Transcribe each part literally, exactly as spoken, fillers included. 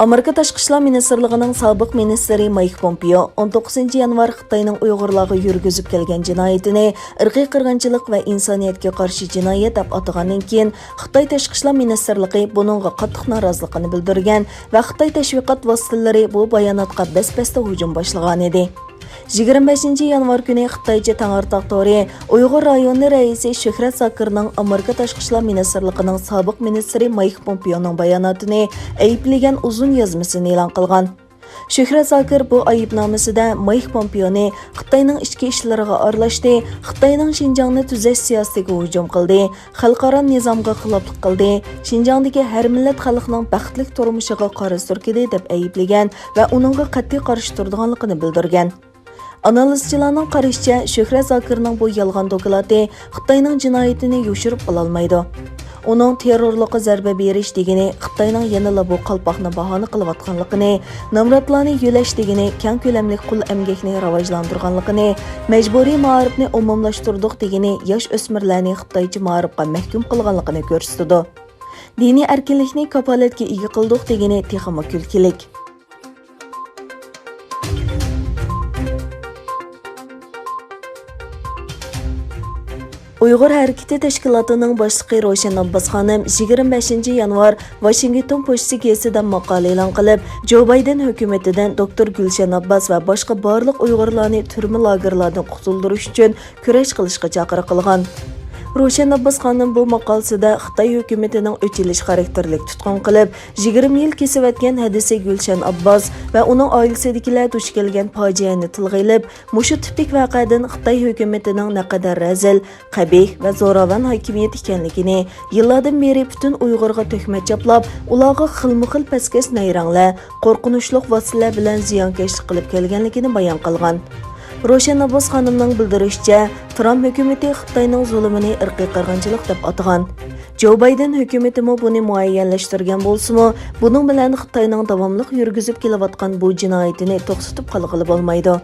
ئامېرىكا تاشقى ئىشلار مىنىستىرلىقىنىڭ سابىق مىنىستىرى مايك پومپېئو ئون توققۇزىنچى يانۋار خىتاينىڭ ئۇيغۇرلارغا يۈرگۈزۈپ كەلگەن جىنايىتىنى ئىرقىي قىرغىنچىلىق ۋە ئىنسانىيەتكە قارشى جىنايەت دەپ ئاتىغاندىن كېيىن، خىتاي تاشقى ئىشلار مىنىستىرلىقى بۇنىڭغا قاتتىق نارازىلىقىنى بىلدۈرگەن ۋە خىتاي تەشۋىقات ۋاسىتىلىرى بۇ باياناتقا بەس-بەستە ھۇجۇم باشلىغانىدى. يىگىرمە بەشىنچى يانۋار كۈنى خىتايچە تەڭرىتاغ تورى ئۇيغۇر رايونى رەئىسى شۆھرەت زاكىرنىڭ ئامېرىكا تاشقى ئىشلار مىنىستىرلىقىنىڭ سابىق مىنىستىرى مايك پومپېئونىڭ باياناتىنى ئەيىبلىگەن ئۇزۇن يازمىسىنى ئېلان قىلغان. شۆھرەت زاكىر بۇ ئەيىبنامىسىدە مايك پومپېئونى خىتاينىڭ ئىچكى ئىشلىرىغا ئارىلاشتى، خىتاينىڭ شىنجاڭنى تۈزەش سىياسىتىگە ھۇجۇم قىلدى، خەلقئارا نىزامغا خىلاپلىق قىلدى، شىنجاڭدىكى ھەر مىللەت خەلقنىڭ بەختلىك تۇرمۇشىغا قارا سۈركىدى دەپ ئەيىبلىگەن ۋە ئۇنىڭغا قەتئىي قارشى تۇرىدىغانلىقىنى بىلدۈرگەن. ئانالىزچىلارنىڭ قارىشىچە، شۆھرەت زاكىرنىڭ بۇ يالغان دوكلاتى خىتاينىڭ جىنايىتىنى يوشۇرۇپ بولالمايدۇ. ئۇنىڭ تېررورلۇققا زەربە بېرىش دېگىنى خىتاينىڭ يەنىلا بۇ قالپاقنى باھانە قىلىۋاتقانلىقىنى، نامراتلارنى يۆلەش دېگىنى كەڭ كۆلەملىك قۇل ئەمگەكنى راۋاجلاندۇرغانلىقىنى، مەجبۇرىي مائارىپنى ئومۇملاشتۇردۇق دېگىنى ياش ئۆسمۈرلەرنى خىتايچە مائارىپقا مەھكۇم قىلغانلىقىنى كۆرسىتىدۇ. دىنىي ئەركىنلىكنى كاپالەتكە ئىگە قىلدۇق دېگىنى تېخىمۇ كۈلكىلىك. ئۇيغۇر ھەرىكىتى تەشكىلاتىنىڭ باشلىقى روشەن ئابباس خانىم يىگىرمە بەشىنچى يانۋار ۋاشىنگتون پوچتىسى گېزىتىدە ماقالە ئېلان قىلىپ، جو بايدېن ھۆكۈمىتىدىن دوكتور گۈلشەن ئابباس ۋە باشقا بارلىق ئۇيغۇرلارنى تۈرمە لاگېرلاردىن قۇتۇلدۇرۇش ئۈچۈن كۈرەش قىلىشقا چاقىرىق قىلغان. روشەن ئابباس خانىم بۇ ماقالىسىدە خىتاي ھۆكۈمىتىنىڭ ئۆچ ئېلىش خاراكتېرلىك تۇتقۇن قىلىپ، يىگىرمە يىل كېسىۋەتكەن ھەدىسى گۈلشەن ئابباس ۋە ئۇنىڭ ئائىلىسىدىكىلەر دۇچ كەلگەن پاجىئەنى تىلغا ئېلىپ، مۇشۇ تىپىك ۋەقەدىن خىتاي ھۆكۈمىتىنىڭ نەقەدەر رەزىل، قەبىھ ۋە زوراۋان ھاكىمىيەت ئىكەنلىكىنى، يىللاردىن بېرى پۈتۈن ئۇيغۇرغا تۆھمەت چاپلاپ، ئۇلارغا خىلمۇخىل پەسكەش نەيرەڭلەر، قورقۇنچلۇق ۋاسىتىلەر بىلەن زىيانكەشلىك قىلىپ كەلگەنلىكىنى بايان قىلغان. روشەن ئابباس خانىمنىڭ بىلدۈرۈشىچە، ترامپ ھۆكۈمىتى خىتاينىڭ زۇلۇمىنى ئىرقىي قىرغىنچىلىق دەپ ئاتىغان. جو بايدېن ھۆكۈمىتىمۇ بۇنى مۇئەييەنلەشتۈرگەن بولسىمۇ، بۇنىڭ بىلەن خىتاينىڭ داۋاملىق يۈرگۈزۈپ كېلىۋاتقان بۇ جىنايىتىنى توختىتىپ قالغىلى بولمايدۇ.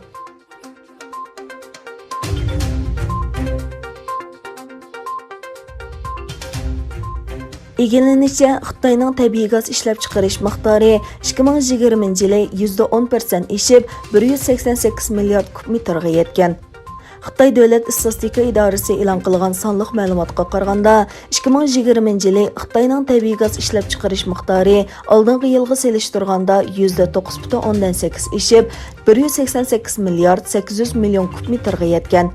ئىگىلىنىشىچە، خىتاينىڭ تەبىئىي گاز ئىشلەپچىقىرىش مىقدارى ئىككى مىڭ يىگىرمىنچى يىلى يۈزدە ئون پىرسەنت ئېشىپ، بىر يۈز سەكسەن سەككىز مىليارد كۇب مېتىرغا يەتكەن. خىتاي دۆلەت ئىستاتىستىكا ئىدارىسى ئېلان قىلغان سانلىق مەلۇماتقا قارىغاندا، ئىككى مىڭ يىگىرمىنچى يىلى خىتاينىڭ تەبىئىي گاز ئىشلەپچىقىرىش مىقدارى ئالدىنقى يىلغا سېلىشتۇرغاندا يۈزدە توققۇز پۈتۈن ئوندىن سەككىز ئېشىپ، بىر يۈز سەكسەن سەككىز مىليارد سەككىز يۈز مىليون كۇب مېتىرغا يەتكەن.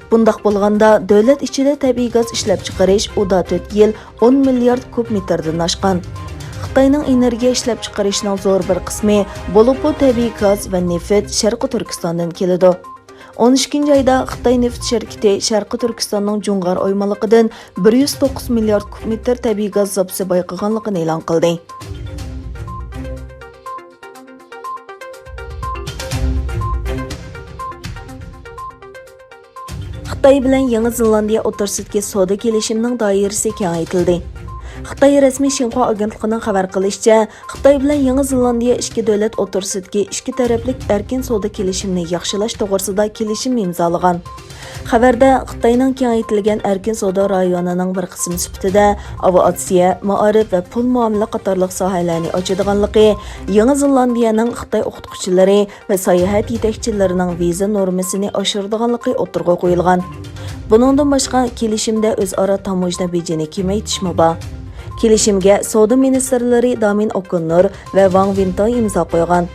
بۇنداق بولغاندا، دۆلەت ئىچىدە تەبىئىي گاز ئىشلەپچىقىرىش ئۇدا تۆت يىل ئون مىليارد كۇب مېتىردىن ئاشقان. خىتاينىڭ ئېنېرگىيە ئىشلەپچىقىرىشىنىڭ زور بىر قىسمى، بولۇپمۇ تەبىئىي گاز ۋە نېفىت شەرقىي تۈركىستاندىن كېلىدۇ. ئون ئىككىنچى ئايدا خىتاي نېفىت شىركىتى شەرقىي تۈركىستاننىڭ جۇڭغار ئويمانلىقىدىن بىر يۈز توققۇز مىليارد كۇب مېتىر تەبىئىي گاز زاپىسى بايقىغانلىقىنى ئېلان قىلدى. خىتاي بىلەن يېڭى زېلاندىيە ئوتتۇرىسىدىكى سودا كېلىشىمىنىڭ دائىرىسى كېڭەيتىلدى. خىتاي رەسمىي شىنخۇا ئاگېنتلىقىنىڭ خەۋەر قىلىشىچە، خىتاي بىلەن يېڭى زېلاندىيە ئىككى دۆلەت ئوتتۇرىسىدىكى ئىككى تەرەپلىك ئەركىن سودا كېلىشىمىنى ياخشىلاش توغرىسىدا كېلىشىم ئىمزالىغان. خەۋەردە خىتاينىڭ كېڭەيتىلگەن ئەركىن سودا رايونىنىڭ بىر قىسمى سۈپىتىدە ئاۋىئاتسىيە، مائارىپ ۋە پۇل مۇئامىلە قاتارلىق ساھەلەرنى ئاچىدىغانلىقى، يېڭى زېلاندىيەنىڭ خىتاي ئوقۇتقۇچىلىرى ۋە ساياھەت يېتەكچىلىرىنىڭ ۋىزا نورمىسىنى ئاشۇرىدىغانلىقى ئوتتۇرىغا قويۇلغان. بۇنىڭدىن باشقا، كېلىشىمدە ئۆزئارا تاموژنا بېجىنى كېمەيتىشمۇ بار. كېلىشىمگە سودا مىنىستىرلىرى دامىن ئوكوننور ۋە ۋاڭ ۋىنتاي ئىمزا قويغان.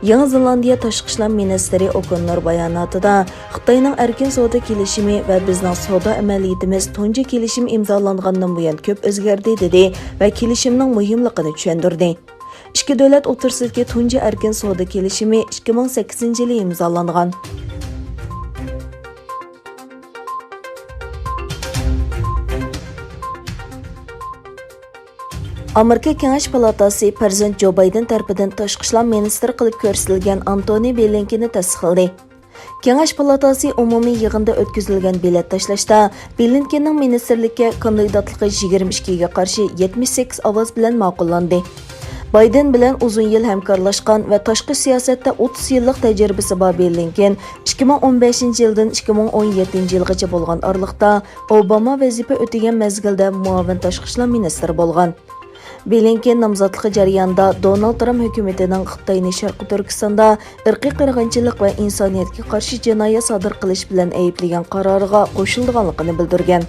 يېڭى زېلاندىيە تاشقى ئىشلار مىنىستىرى ئوكوننور باياناتىدا، خىتاينىڭ ئەركىن سودا كېلىشىمى ۋە بىزنىڭ سودا ئەمەلىيىتىمىز تۇنجى كېلىشىم ئىمزالاندىن بۇيان كۆپ ئۆزگەردى، دېدى ۋە كېلىشىمنىڭ مۇھىملىقىنى چۈشەندۈردى. ئىككى دۆلەت ئوتتۇرىسىدىكى تۇنجى ئەركىن سودا كېلىشىمى ئىككى مىڭ سەككىزىنچى يىلى ئىمزالانغان. ئامېرىكا كېڭەش پالاتاسى پىرېزىدېنت جو بايدېن تەرىپىدىن تاشقى ئىشلار مىنىستىرى قىلىپ كۆرسىتىلگەن ئانتونى بلىنكېننى تەستىقلىدى. كېڭەش پالاتاسى ئومۇمىي يىغىندا ئۆتكۈزۈلگەن بېلەت تاشلاشتا بلىنكېننىڭ مىنىستىرلىككە كاندىداتلىقى يىگىرمە ئىككىگە قارشى يەتمىش سەككىز ئاۋاز بىلەن ماقۇللاندى. بايدېن بىلەن ئۇزۇن يىل ھەمكارلاشقان ۋە تاشقى سىياسەتتە ئوتتۇز يىللىق تەجرىبىسى بار بلىنكېن ئىككى مىڭ ئون بەشىنچى يىلدىن ئىككى مىڭ ئون يەتتىنچى يىلغىچە بولغان ئارىلىقتا ئوباما ۋەزىپە ئۆتىگەن مەزگىلدە مۇئاۋىن تاشقى ئىشلار مىنىستىرى بولغان. بلىنكېن نامزاتلىقى جەريانىدا دونالد ترامپ ھۆكۈمىتىنىڭ خىتاينى شەرقىي تۈركىستاندا ئىرقىي قىرغىنچىلىق ۋە ئىنسانىيەتكە قارشى جىنايەت سادىر قىلىش بىلەن ئەيىبلىگەن قارارىغا قوشۇلىدىغانلىقىنى بىلدۈرگەن.